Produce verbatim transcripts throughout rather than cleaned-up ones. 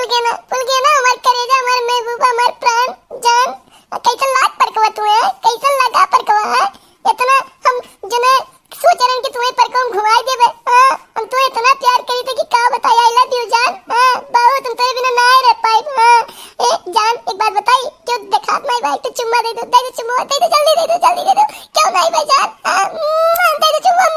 के ना, भूल गए ना हमार करेजा, हमार महबूबा, हमार प्राण, जान। आ, कैसन लाग परकवा तू है, कैसन लगा परकवा है? इतना हम जने सोचे रहन कि तुम्हें परकवा हम घुमाई देबे। हाँ, हम तुम्हें इतना प्यार करी थे कि का बताई, I love you जान। हाँ, बहुत हम तेरे बिना ना रह पाई। हाँ, ए जान, एक बात बताई, क्यों देखात नहीं भाई, तो चुम्मा दे दो, दे दो चुम्मा, दे दो, जल्दी दे दो, जल्दी दे दो, क्यों नहीं भाई जान? हाँ, दे दो चुम्मा।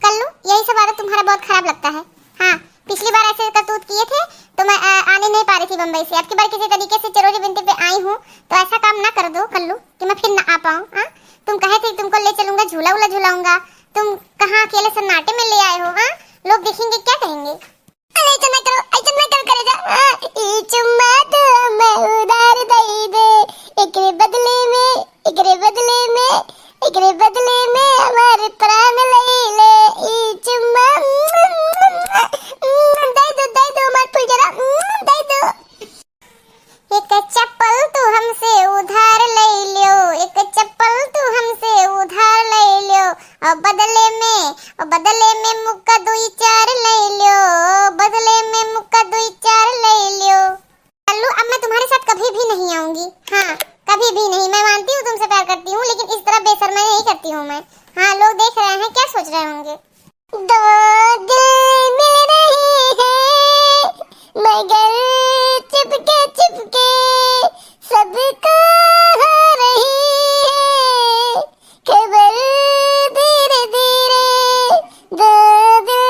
कल्लू, यही सब आदत तुम्हारा बहुत खराब लगता है। हाँ, पिछली बार ऐसे करतूत किए थे तो मैं, अ, आने नहीं पा रही थी बम्बई से। अब की बार किसी तरीके से चरोरी बिनती पे आई हूँ तो ऐसा काम ना कर दो कल्लू कि मैं फिर ना आ पाऊँ। हाँ, तुम कहे थे कि तुमको ले चलूंगा, झूला वूला झुलाऊंगा, तुम कहाँ अकेले सन्नाटे में ले आए हो? हाँ, लोग देखेंगे, क्या कहेंगे? अरे ऐसा ना करो, ऐसा ना करो करेजा। हाँ, ई चुम्मा तो हमें उधार दे दे, एकरे बदले में, एकरे बदले में, एकरे बदले में हमारे प्राण ले ले। ई चुम्मा दे दो, दे दो हमार फुलझरा, दे दो। एक चप्पल तू हमसे उधार ले लियो, एक चप्पल तू हमसे उधार ले लियो, और बदले में, और बदले में मुक्का दुई चार ले लियो, बदले में मुक्का दुई चार ले लियो। कल्लू, अब मैं तुम्हारे साथ कभी भी नहीं आऊंगी। हाँ, कभी भी नहीं। मैं मानती हूँ तुमसे प्यार करती हूँ, लेकिन इस तरह बेशर्मी नहीं करती हूँ मैं। हाँ, लोग देख रहे हैं, क्या सोच रहे होंगे? दो दिल मिल रहे हैं, मगर चुपके चुपके सबको हो रही है खबर धीरे धीरे। दो दिल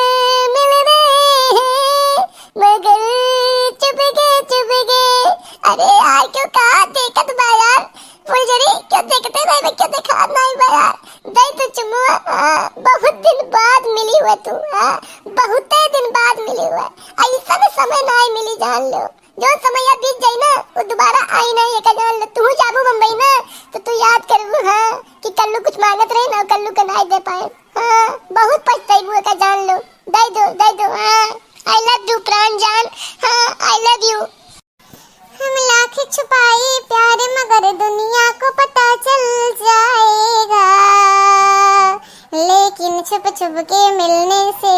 मिल रहे हैं, मगर चुपके चुपके। अरे यार, क्यों कहाँ देखत बा यार? फुलझड़ी, क्यों देखते नहीं बे, क्यों देखा नहीं बे यार? दे तो चुमुआ, हाँ, बहुत दिन बाद मिली हुआ तू, हाँ, बहुते दिन बाद मिली हुआ। ऐसा ना समय नहीं मिली, जान लो। जो समय अब बीत जाई ना, वो दोबारा आई नहीं, एका जान लो। तू जाबू बम्बई ना, तो तू याद करबू, हाँ, कि कल्लू कुछ मांगत रहे ना, कल्लू के नहीं दे पाए। हाँ, बहुत पछताईबू, एका जान लो। दे दो, दे दो, हाँ। I love you प्राण जान, हाँ, I love you। हम लाख छुपाई प्यार मगर दुनिया को पता चल जाएगा, लेकिन छुप छुप के मिलने से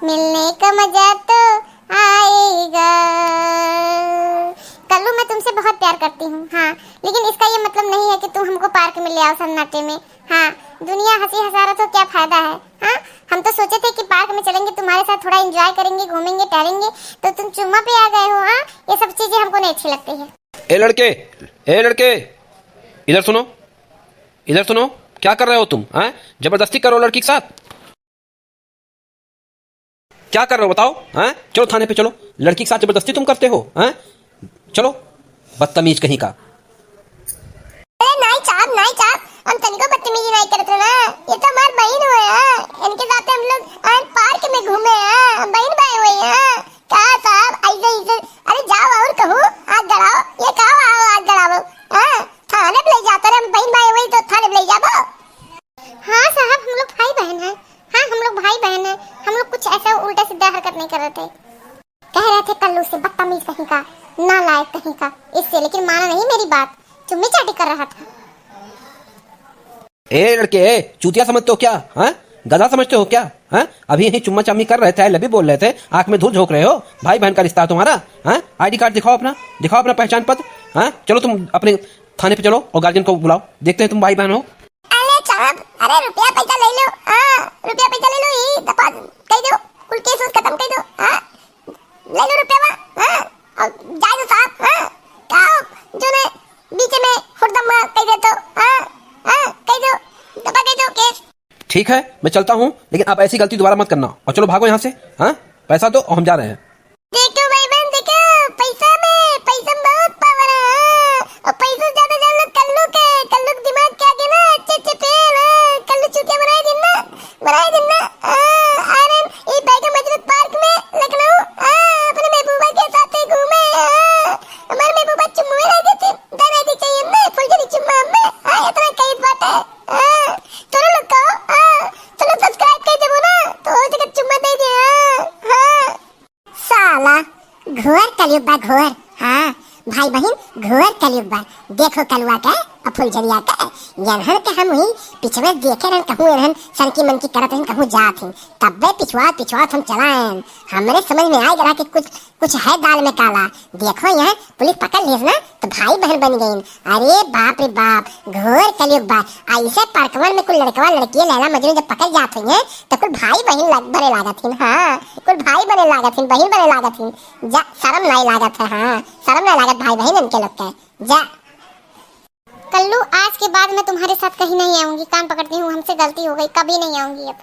मिलने का मजा तो आएगा। कल्लू, मैं तुमसे बहुत प्यार करती हूँ, हाँ, लेकिन इसका ये मतलब नहीं है कि तुम हमको पार्क में ले आओ सन्नाटे में। हाँ, दुनिया हंसी हंसा रहा तो क्या फायदा है? हाँ, हम तो सोचे थे कि पार्क में चलेंगे, तुम्हारे साथ थोड़ा एंजॉय करेंगे, घूमेंगे टहलेंगे, तो तुम चुम्मा पे आ गए हो। हाँ, ये सब चीजें हमको नहीं अच्छी लगती है। ए लड़के, ए लड़के, इधर सुनो, इधर सुनो। क्या कर रहे हो तुम? हैं, जबरदस्ती करो लड़की के साथ। क्या कर रहे हो बताओ? हैं? चलो थाने पे चलो। लड़की के साथ जबरदस्ती तुम करते हो, हैं? चलो, बदतमीज कहीं का। अरे नाई साहब, नाई साहब, हम तनिको बदतमीजी नाई करत रहे ना। ये तो हमार बहिन हुए हैं, इनके साथ हम लोग आज पार्क में घूमे हैं, हम बहिन भाई हुए हैं। का साहब, ऐसे, ऐसे, अरे जाओ और कहू, हाथ गड़ाओ, ये का आओ, हाथ गड़ाओ, हाँ, थाने पे ले जाता रे, हम बहिन भाई हुए तो थाने पे ले जाबो। हाँ साहब, हम लोग भाई बहन हैं। हाँ, हम लोग भाई बहन हैं, हम लोग कुछ ऐसा उल्टा सीधा हरकत नहीं कर रहे थे। कह रहे थे कल्लू से, बदतमीज कहीं का, नालायक कहीं का, इससे, लेकिन माना नहीं मेरी बात, चुम्मी चाटी कर रहा था। ए लड़के, ए, चूतिया समझते हो क्या? हाँ, गधा समझते हो क्या? हाँ, अभी यहीं चुम्मा चामी कर रहे थे, I love you बोल रहे थे, आंख में धूल झोंक रहे हो। भाई बहन का रिश्ता है तुम्हारा? हाँ, ID card दिखाओ अपना, दिखाओ अपना पहचान पत्र। हाँ, चलो तुम अपने थाने पे चलो और गार्जियन को बुलाओ, देखते हैं तुम भाई बहन हो। अरे साहब, अरे रुपया पैसा ले लो, हाँ, रुपया पैसा ले लो, ई दफा कह दो, कुल केस उस खत्म कह दो, हाँ, ले लो रुपया, हाँ, और जाए दो साहब, हाँ, का हो, जो ने बीच में हुड़दंग कह दे तो, हाँ, हाँ, कह दो, दफा कह दो केस। ठीक है, मैं चलता हूँ, लेकिन आप ऐसी गलती दोबारा मत करना। और चलो भागो यहाँ से, हाँ, पैसा दो और हम जा रहे हैं। देखो भाई बहन, देखो, पैसा में, पैसा में बहुत पावर है, हाँ। और पैसा ज्यादा जान लो कल्लू के, कल्लू के दिमाग के आगे ना अच्छे अच्छे फेल, हाँ। कल्लू चूतिया बनाए दिन ना, बनाए दिन ना, हाँ। अरे ई बैगम हजरत पार्क में लखनऊ, हाँ, अपने महबूबा के साथ घूमे, हाँ। हमारे महबूबा चुम्मे रह देते, दे रह दी चाहिए ना, फुलझड़ी चुम्मा हमें, हाँ, इतना कई बात है, हाँ। चलो लोग कहो, हाँ, चलो subscribe कर देबो ना, तो हो सके चुम्मा दे दे, हाँ, हाँ। साला, घोर कलयुग बा, घोर। हाँ, भाई बहिन, घोर कलयुग बा। देखो कलुआ के, अब फुलझरिया के, यनहन के हम ही पिछवे देखे रहन, कहूँ यनहन सनकी मनकी करत रहन, कहूँ जात ही। तब्बे पिछुआ, पिछुआ हम चलाएन। हमरे समझ में आए गला कि कुछ, कुछ है दाल में काला। देखो यहाँ पुलिस पकड़ लेस ना, तो भाई बहन बन गईन। अरे बाप रे बाप, घोर कलयुग बा। ऐसे पार्कवन में कुल लड़कवा लड़की लैला मजनू जब पकड़ जात हुई हैं, तो कुल भाई बहन लग-, बने लागत हिन। हाँ, कुल भाई बने लागत हिन, बहन बने लागत हिन। जा, शर्म नहीं लागत है। हाँ, शर्म नहीं लागत भाई बहन इनके लोग के। जा। कल्लू, आज के बाद मैं तुम्हारे साथ कहीं नहीं आऊंगी, कान पकड़ती हूँ, हमसे गलती हो गई, कभी नहीं आऊंगी अब।